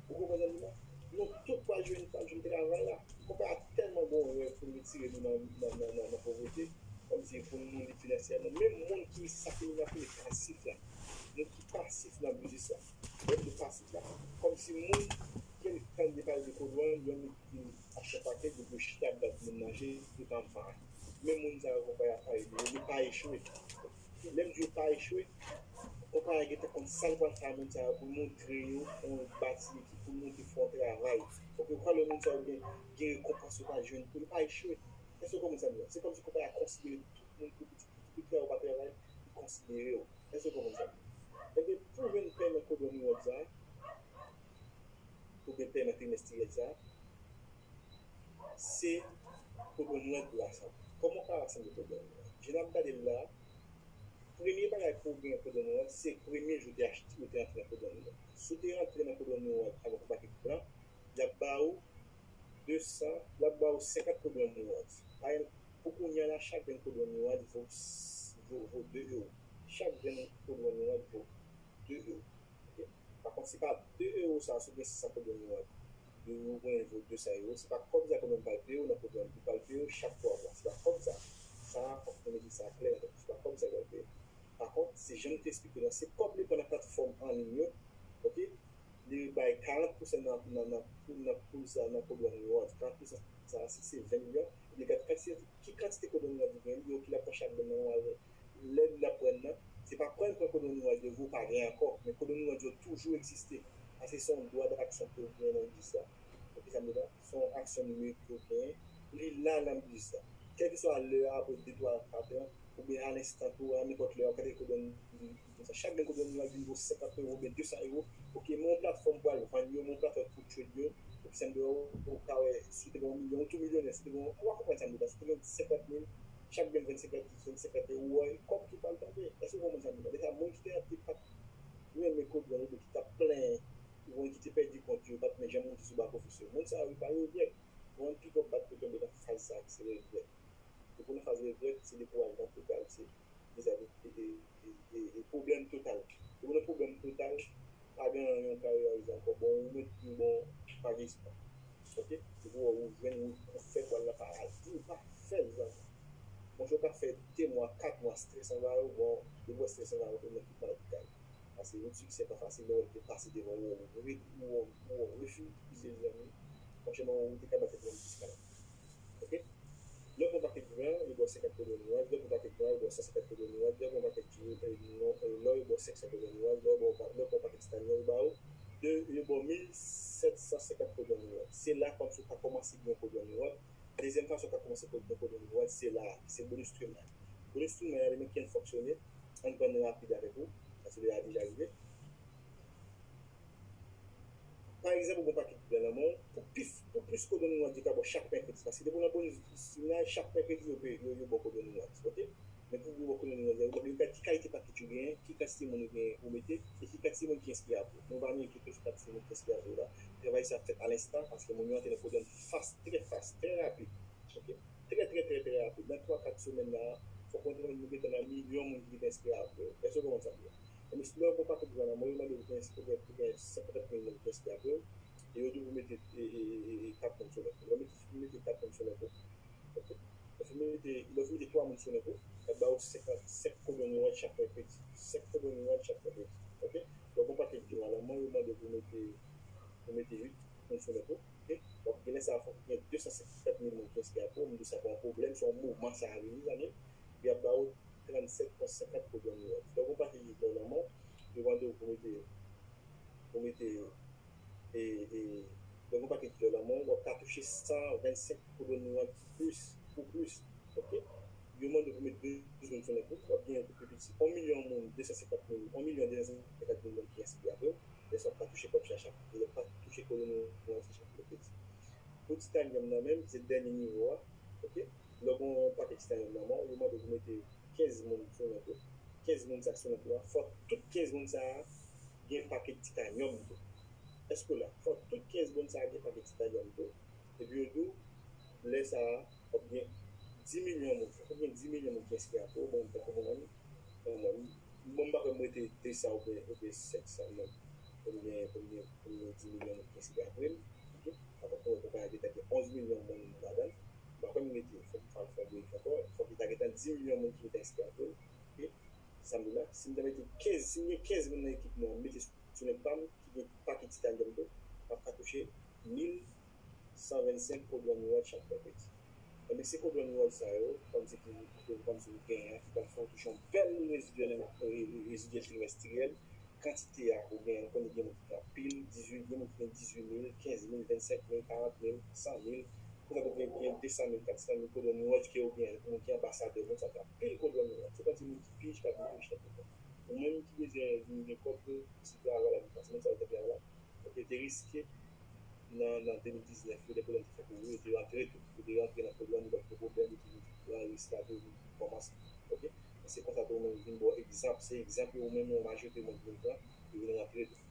Ou konprann sa m di la? Nou tout pral jwenn, pral jwenn travay la. Konprann ap tèlman gen yon rèv pou l retire nou nan, nan, nan, nan, nan povrete. Kòm se pou moun li finansyèman. Menm moun ki sa ki nou ap rele pasif la, moun ki pasif nan biznis la. Lè m di pasif la, kòmsi moun ki tande pale de kodwàn, yo met li achte pakèt, yo chita ap bat moun manje, yo pa anfan. Men moun sa yo konpay ap pale de yo, yo pa echwe. Lè m di yo pa echwe, konpay a gentan konn sa l pral fè a moun sa yo pou l montre yo yon bati ekip, pou l montre fè yon travay. Donk yo kwè lè moun sa yo gen, gen rekonpans yo pral jwenn pou yo pa echwe. Èske w konprann sa m di la? Se kòmsi konpay a konsidere tout moun ki pitit, ki travay ou pa travay, li konsidere w. Èske w konprann sa m di la? Ebyen, pou jwenn pèyman kodwàn reward sa, oubyen pèyman trimestriyèl sa, se kodwàn reward la sa. Kòman w ka rasanble kodwàn reward? Jan n ap gade l la, premye bagay pou w gen kodwàn reward, se premye jou w te achte, ou te antre nan kodwàn reward. Si w te antre nan kodwàn reward avèk yon pakèt plan, y ap ba ou de san, y ap ba ou senkant kodwàn reward. Pa egzanp, pou kounye a la, chak grenn kodwàn reward vo, vo, vo de ewo. Chak grenn kodwàn reward vo de ewo. Ok? Pa kont, se pa de ewo sa, si w gen san kodwàn reward, de ewo mwen vo de san ewo, se pa kòb sa kodwàn pral peye w nan kodwàn, li pral peye w chak twa mwa. Se pa kòb sa. Sa, fòk nou mete sa klè nan tèt nou. Se pa kòb sa l pral peye w. Pa kont, se jan m te eksplike w la, se kòb li pran nan platfòm an liy yo, ok? Li bay karant pousan nan, nan, nan, nan poul sa, nan kodwàn reward. Karant pousan sa, si se ven milyon, li gade kantite, ki kantite kodwàn reward li gen, li yo ki l ap pran chak grenn nan yon avè. Lè l ap pran nan, se pa pran l pran kodwàn reward yo, ou pa gen ankò, men kodwàn reward yo toujou egziste. Paske se yon dwa d'aksyon ke w gen nan biznis la. Ok, sa m di la, se yon aksyon nimerik ke w gen, li la nan biznis la. Kèlkeswa lè a, apre de, twa, kat an, oubyen a lenstan tou, a nenpòt lè, w ka te kodwàn, chak grenn kodwàn reward vin vo senkant ewo oubyen de san ewo. Ok, men yon platfòm pou al vann yo, men yon platfòm pou trade yo. Ok, sa m di w, ou ka wè, si w te gen yon milyon, ou tou milyonè, si w te gen, w a konprann sa m di w la, si w te gen senkant mil, chak grenn vennsenk, vennsenk ewo, w wè kòb ki pral tonbe. Èske w konprann sa m di w la? Deja, moun ki te, te pa t renmen kodwàn oubyen ki t ap plenyen, oubyen ki te pèdi kont yo, pa t men janm monte sou back office yo. Moun sa yo, yo pa regrèt. Bon, pick up bat pou tonbe nan faz sa a, se regrèt. Depi w nan faz regrèt, se dekourajman total, se vizavi e, e, e, e, e pwoblèm total. Depi w nan pwoblèm total, pa gen anyen w ka reyalize ankò. Bon, ou mèt di, bon, pa gen espwa. Ok? Depi w wè ou jwenn, ou, ou fè pwal la pa di, ou pa fè l ankò. Monchè, w ka fè de mwa, kat mwa, strès anba yo, bon, depi w wè strès anba yo, ou mèt tout maladi kay. Paske wout siksè pa fasil, lè w wè l te pase devan ou, ou, ou, ou, ou refize l, zanmi. Franchman, ou te ka bat tèt ou menm plis malad. Ok? Lè w pran pakèt gran, yo ba w senkant kodwàn reward, lè w pran pakèt gran, yo ba w san senkant kodwàn reward, lè w pran pakèt, eh, non, eh, lò, yo ba w senk san kodwàn reward, lè w pran, lè w pran pakèt titanyòm, yo ba w de, yo ba w mil sèt san senkant kodwàn reward. Se la kòmsi w ka kòmanse gen kodwàn reward. Dezyèm fason w ka kòmanse gen kodwàn reward, se la, se bonus trimè. Bonus trimè a, li menm ki jan l fonksyone, ann pran l rapid avèk ou, paske li a deja rive. Pa egzanp, ou gen yon pakèt plan nan men w, pou plis, pou plis kodwàn reward yo ka ba w chak mèkredi. Paske depi w nan bonus trimè, chak mèkredi yo pe, yo, yo ba w kodwàn reward, ok? Men pou yo ba w kodwàn reward, yo gade ki kalite pakèt ou genyen, ki kantite moun ou genyen ou mete, e ki kantite moun ki enskri apre w. Nou pa menm ki kantite moun ki enskri apre w la. Travay sa ap fèt alenstan, paske moun yo antre nan kodwàn fast, trè fast, trè rapid. Ok? Trè, trè, trè, trè rapid. Nan twa, kat semèn la, fòk ou gentan, nou gentan nan milyon moun ki gentan enskri apre w. Èske w konprann sa m di a? Ebyen, si lè w pran pakèt gran nan men w, yo mande w pou gen, pou gen, pou gen senkant mil moun ki enskri apre w, e yo di w pou mete, e, e, e, e, e, kat moun sou lèt. Lè w mete, mete kat moun sou lèt ou, ok? Lè w fin mete, lè w fin mete twa moun sou lèt ou, y ap ba w senkant, senk kodwàn reward chak mèkredi. Senk kodwàn reward chak mèkredi. Ok? Lè w pran pakèt gran nan men w, yo mande w pou mete, pou mete uit moun sou lèt ou. Ok? Donk, genlè sa a fòk gen de san senkant mil moun ki enskri apre w. M di sa pa yon pwoblèm, se yon mouvman sa a vini, zanmi. Epi y ap ba w trannsèt pwen senkant kodwàn reward. Donk, yon pakèt ki fè nan men w, yo mande w pou mete, pou mete, e, e, donk, yon pakèt ki fè nan men w, w ap ka touche san vennsenk kodwàn reward plis, pou plis. Ok? Yo mande w pou mete douz moun sou lèt ou, w ap gen yon pi piti. Yon milyon moun, de san senkant mil, yon milyon de san senkant mil moun ki enskri apre w. Lè sa w ap ka touche kòb sa chak, lè w ap ka touche kodwàn reward sa chak mèkredi. Pou titanyòm nan menm, se dènye nivo a. Ok? Lè w gen yon pakèt titanyòm nan men w, yo mande w pou mete kenz moun sou lèt ou. Kenz moun sa sou lèt ou a, fòk tout kenz moun sa a gen pakèt titanyòm tou. Èske w la? Fòk tout kenz moun sa a gen pakèt titanyòm tou. Epi yo di w, lè sa a, w ap gen dis milyon moun. Fòk w gen dis milyon moun ki enskri apre w, bon, tankou mwen menm, bon, mwen, bon, m pa kwè m rete de san oubyen, oubyen senk san moun pou m gen, pou m gen, pou m gen dis milyon moun ki enskri apre m. Ok? Avan pou, pou konpay la gentan gen onz milyon moun ladan l. M pa kwè m rete, fòk m fè, fè verifye ankò. Fòk li ta gentan di milyon moun ki te enskri avè l. Ok? Sa m di la, si m ta mete kenz, si m gen kenz moun nan ekip mwen, m mete sou nèg pa m, ki gen pakèt titanium tou, m ap ka touche mil san vennsenk Codon Reward chak mèkredi. Ebyen, se Codon Reward sa yo, kòmsi ki, kòmsi ou genyen, ki pral fè w touche yon bèl rezidyèl, rezidyèl trimestriyèl, kantite a ou genyen, ou konnen gen moun ki gen anpil, dizuit, gen moun ki gen dizuit mil, kenz mil, vennsenk mil, karant mil, san mil, konsa tou gen, gen de san mil, kat san mil Codon Reward ke ou genyen, moun ki anbasadè, moun sa gen anpil Codon Reward. Se pa ti moun ki pich, k ap pich, ou menm ki bezwen vin gen kòb, se travay la, se moun sa yo te travay la. Ok, te riske nan, nan de mil diznèf, yo, lè pwoblèm te fèk ouvri, yo te rantre tou. Yo te rantre nan pwoblèm, yo pa t gen pwoblèm, yo te vin pran risk la, tou, yo vin kòmanse. Ok? Se konsa tou, ou menm vin ba w egzanp. Se egzanp yo, ou menm, yon majorite moun vin pran, yo vin rantre tou.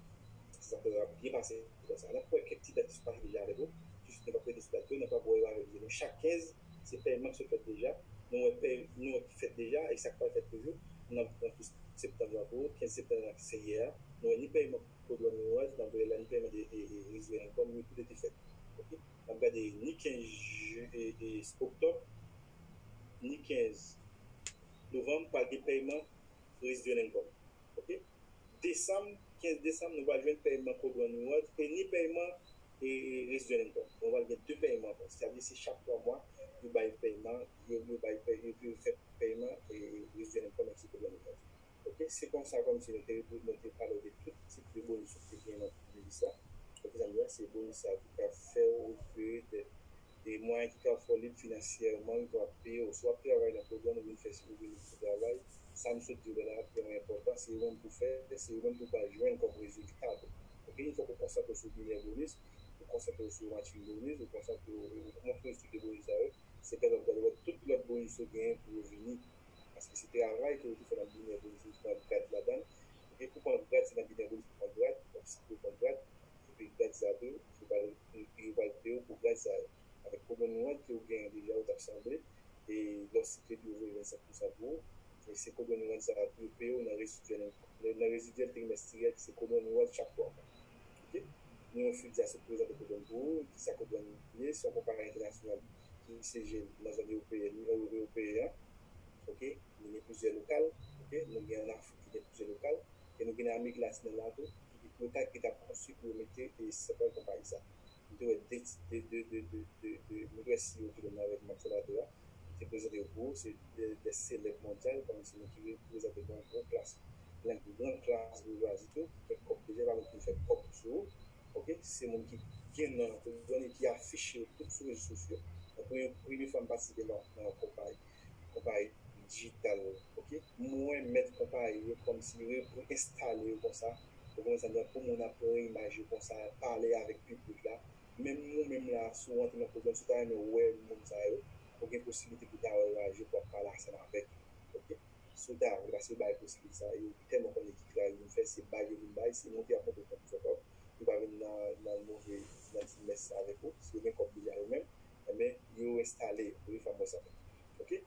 Se sa k ap byen pase konsa. N ap wè kèk ti dat ki sot pase deja avèk ou. Jis nou p ap rete sou dat yo, n ap wè yo avèk nou. Chak kenz, se pèyman ki sot fèt deja. Nou wè pèy, nou wè ki fèt deja, e sa k pral fèt toujou. N ap pran pou septanm nan pou ou, kenz septanm nan se yè a. Nou wè ni pèyman Codon Reward, nan pèyman de, e, e, rezidyèl income, yo tou te fèt. Ok? N ap gade ni kenz je, e, e, oktòb, ni kenz novanm, pral gen pèyman rezidyèl income. Ok? Desanm, kenz desanm, nou pral jwenn pèyman Codon Reward e ni pèyman, e, e, rezidyèl income. Nou pral gen de pèyman ankò. Sa vle di se chak twa mwa, yo bay pèyman, yo, yo bay pèy, yo, yo fè pèyman, e, rezidyèl income ak Codon Reward. Ok, se konsa kòmsi nou te, nou te pale de tout tip de bonis ou te gen nan minis la. Ok, sa vle di se bonis sa ki ka fè w rekipere de, de mwayen ki ka fè w lib finansyèman, ki w ap peye w. Si w ap travay nan pwogram, ou vin fè, ou vin pou travay, sa m sot di w la, la, trè enpòtan, se yo menm pou fè, se yo menm pou pral jwenn kòm rezilta tou. Ok, yon fwa ou konsantre w sou binè bonis, ou konsantre w sou matching bonis, ou konsantre w, ou montre w sou de bonis sa yo, se pèmèt w gade wè tout lòt bonis ou genyen pou yo vini. Paske se travay ke ou te fè nan binè bonis, ou pran grad ladan l. Epi pou pran grad, se nan binè bonis ou pran grad, w ap site w pran grad. Epi grad sa tou, yo pral, yo pral peye w pou grad sa yo. Avèk Codon Reward ke ou genyen deja, ou t ap sanble. E lè w site l, yo voye vennsenk pousan pou ou. E se Codon Reward sa tou, yo peye w nan rezidyèl, nan rezidyèl trimestriyèl, ki se Codon Reward chak twa mwa. Ok? Nou yon fidya sot prezante Codon pou ou. Kisa Codon ye? Se yon konpayi entènasyonal ki siyeje nan zòn ewopeyèn, ewo-, ewopeyèn. Ok? Nou gen plizyè lokal. Ok? Nou gen ann Afrik ki gen plizyè lokal. E nou gen nan Amerik Latin la tou, ki lokal ki t ap konstwi pou yo mete, e, sèkèy konpayi sa. Nou te wè de, de, de, de, de, de, de, nou te wè C E O ki te nan avèk manm fondatè a, ki te prezante yo pou ou, se de, de selèb mondyal, kòmsi moun ki reprezante yon gwo klas, yon gran klas boujwazi tou, ki fè kòb deja, pa moun ki fè kòb sou ou. Ok? Se moun ki gen non, ki gen non, ki afiche yo tout sou rezo sosyo. Donk, pou yon premye fwa m patisipe nan, nan yon konpayi, konpayi dijital, ok? Mwen mèt konpayi yo kòmsi yo enstale yo konsa, ou konprann sa m di a, pou moun ap pran imaj yo konsa, pale avèk piblik la. Menm ou menm la, si w rantre nan pwogram, si w ta renmen wè moun sa yo, ou gen posiblite pou w ta wè imaj yo, pou w ap pale ansanm avèk yo, ok? Si w ta vle, paske yo bay posiblite sa, yo tèlman konnen ki travay yo vin fè, se bay yo vin bay, se monte y ap monte tankou fè kòb, yo pa vin nan, nan move, nan ti mès avèk ou, si yo gen kòb deja yo menm, enben, yo enstale yo, premye fwa m wè sa. Ok?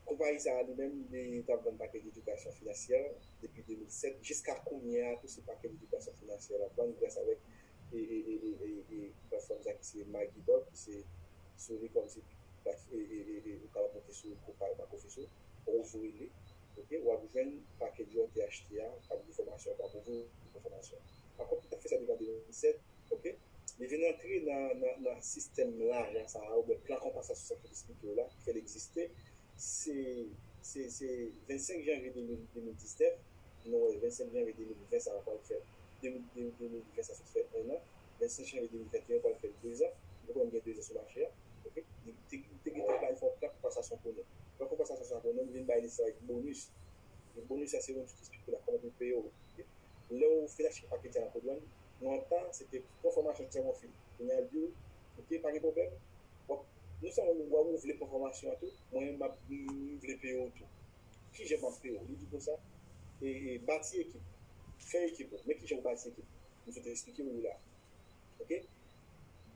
Konpayi sa a li menm, li t ap vann pakèt edikasyon finansyè depi de mil sèt. Jiska kounye a tou, se pakèt edikasyon finansyè l ap vann gras avèk e, e, e, e, e, e platfòm sa ki se Magidoc, ki se sou li kòmsi plat-, e, e, e, e, ou kapab monte sou konpayi Makofis ou, ouvri li. Ok, w ap jwenn pakèt yo te achte a, k ap gen fòmasyon, k ap ouvri pou fòmasyon. Pakòt, li t ap fè sa depi an de mil sèt, ok? Li vin antre nan, nan, nan sistèm lajan sa a, oubyen plan konpansasyon sa m sot esplike w la, ki fè l egziste. Se, se, se vennsenk janvye de mil, de mil diznèf, nou wè vennsenk janvye de mil ven sa a pral fè, de mil, de, de mil ven sa sot fè en an, vennsenk janvye de mil venteyen pral fè dezan, nou konn gen dezan sou mache a, ok? Li te, li te gentan planifiye yon plan konpansasyon pou nou. Plan konpansasyon sa pou nou, li vin bay li sa avèk bonis. Bonis sa se yon ti esplike la kòman pou l peye w. Lè w fin achte pakèt sa nan pwogram, nan yon tan, se te pran fòmasyon sèlman fini. Kounye a l di w, ok, pa gen pwoblèm. W ap, non sèlman w ap, ou vle pran fòmasyon an tou, mwen menm m ap, m vle peye w tou. Kijan m ap peye w? Li di konsa, e, e, bati ekip, fè ekip ou. Men kijan w bati ekip ou? M sot esplike w li la. Ok?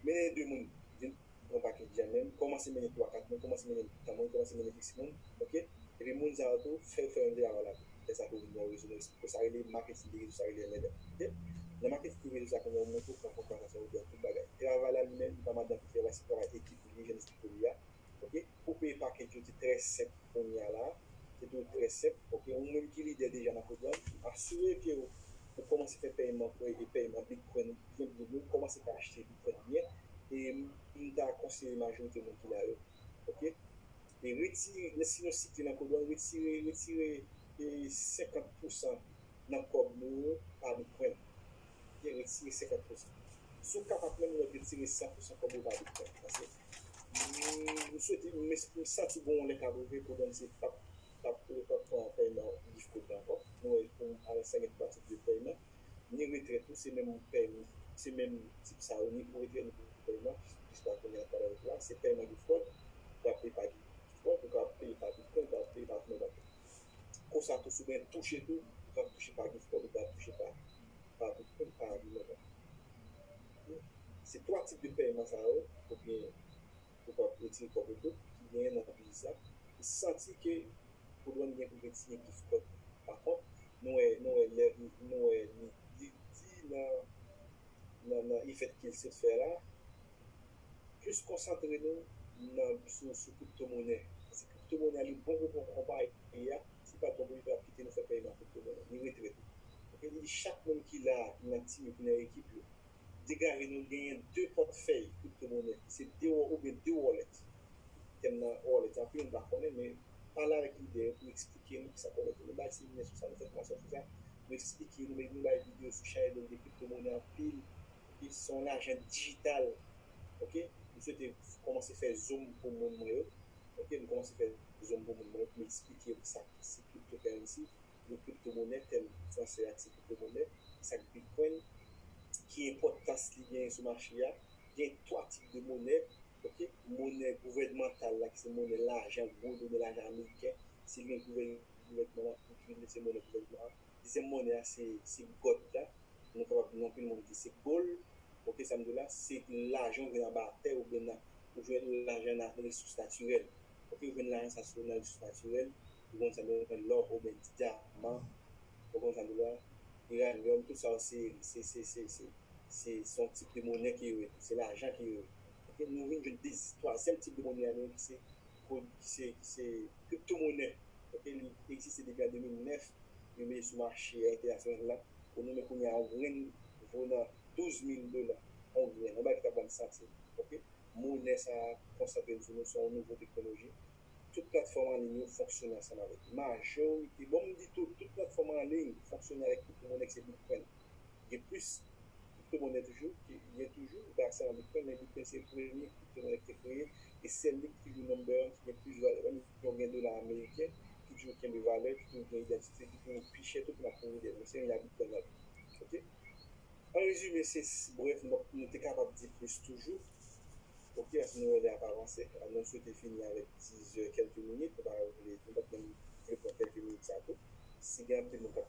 Mennen de moun, vin pran pakèt djè menm, kòmanse mennen twa, kat moun, kòmanse mennen tan moun, kòmanse mennen pitit moun, ok? Epi moun sa yo tou, fè, fè yon de avan la tou. Lè sa tou vin yon rezo, nou esplike sa rele maketing de rezo, sa rele M L M, ok? Nan maketing de rezo sa, kounye a ou montre w pran konprann sa, ou pran tout bagay. Travay la li menm, li pa madanm ki travay, se travay ekip li ye, jan m esplike w li a, ok? Pou peye pakèt yo, se trè senp. fèt byen. E m ta konseye majorite moun ki la yo, oke? E retire, si nou sikle nan Codone, retire, retire e senkant pousan nan kòb nou yo pa Bitcoin. Oke, retire senkant pousan. Si w kapab menm, ou retire san pousan kòb ou pa Bitcoin. Paske m swete, m santi gon lè k ap rive Codone se p ap, p ap, p ap pran pèyman Gift Code la ankò. Nou wè pou m alè sa gen twa tip de pèyman. Ni retrèt ou, se menm pèyman, se menm tip sa yo, ni pou retrèt, ni pou pèyman. Jiska kounye a, travay la, se pèyman Gift Code, ou ka peye pa Gift Code, ou ka peye pa Bitcoin, ou ka peye pa tout bagay. Konsa tou, si w gen touche tou, ou ka touche pa Gift Code, ou ka touche pa, pa Bitcoin, pa Bitcoin. Se twa tip de pèyman sa yo, oubyen ou ka retire kòb ou tou, ki genyen nan biznis la. M santi ke Codone gen pou retire Gift Code. Pa kont, nou wè, nou wè, lè, nou wè, li, li di nan, nan, nan efèt ke l sot fè la, plis konsantre nou nan, sou, sou kriptomonè. Paske kriptomonè a, li bon pou, pou konpayi a. Si pa t bon pou li, li t ap kite nou fè pèyman kriptomonè. Li retrèt. Oke, li di chak moun ki la, ki nan tim yo, ki nan ekip yo, degaje nou genyen de pòtfèy kriptomonè. Se de wa-, oubyen de wallet. Tèm nan wallet, anpil moun pa konnen, men pale avèk lidè yo pou eksplike nou kisa k wallet. Nou bay seminè sou sa, nou fè fòmasyon sou sa. Nou eksplike nou, nou bay videyo sou channel de kriptomonè anpil. Epi se yon lajan dijital. Oke? M swete kòmanse fè Zoom pou moun mwen yo. Oke? M kòmanse fè Zoom pou moun mwen yo pou m eksplike yo kisa ki se cryptocurrency, yon kriptomonè, tèm fransè a ki se kriptomonè, sa k Bitcoin, ki enpòtans li genyen sou mache a. Gen twa tip de monè, oke? Monè gouvènmantal la, ki se monè lajan, gwo monè lajan ameriken. Si gen gouvènman, gouvènman an itilize monè gouvènman an. Dezyèm monè a, se, se gòd la. Nou kapab di, anpil moun di se gold. Oke, sa m di la, se lajan ou jwenn anba tè oubyen nan, ou jwenn lajan nan resous natirèl. Oke, ou jwenn lajan sa sou nan resous natirèl. Ou konn sa m di la, lò oubyen dyaman. Ou konn sa m di la, iranyòm, tout sa yo se, se, se, se, se, se, se yon tip de monè ke yo ye, se lajan ke yo ye. Oke, nou vin jwenn de, twazyèm tip de monè a nou, ki se, ki se, ki se kriptomonè. Oke, li egziste depi an de mil nèf, yo mete sou mache entènasyonal la. Pou nou, men kounye a, yon grenn vo nan douz mil dola. Yon grenn, yon bagay ki ta ban m santi. Oke? Monè sa a konsantre n sou nou, se yon nouvo teknoloji. Tout platfòm an liy yo fonksyone ansanm avèk li. Majorite, bon, m di tout, tout platfòm an liy fonksyone avèk kriptomonè ki se Bitcoin. Gen plis kriptomonè toujou, ki gen toujou, m pa sèlman Bitcoin, men Bitcoin se premye kriptomonè ki te kreye, e sèl li ki toujou number one, ki gen plis valè. Menm jan w gen dola ameriken, ki toujou kenbe valè, ki toujou gen idantite, ki toujou pi chè tou, ki n ap kouri dèyè l. Men se yon Bitcoin n ap viv. Oke? An rezime, se, brèf, nou, nou te kapab di plis toujou. Oke, paske nou wè lè ap avanse. Nou swete fini avèk diz è kèlke minit. Nou pa vle, nou pa t menm vle pran kèlke minit sa tou. Si gen anpil moun k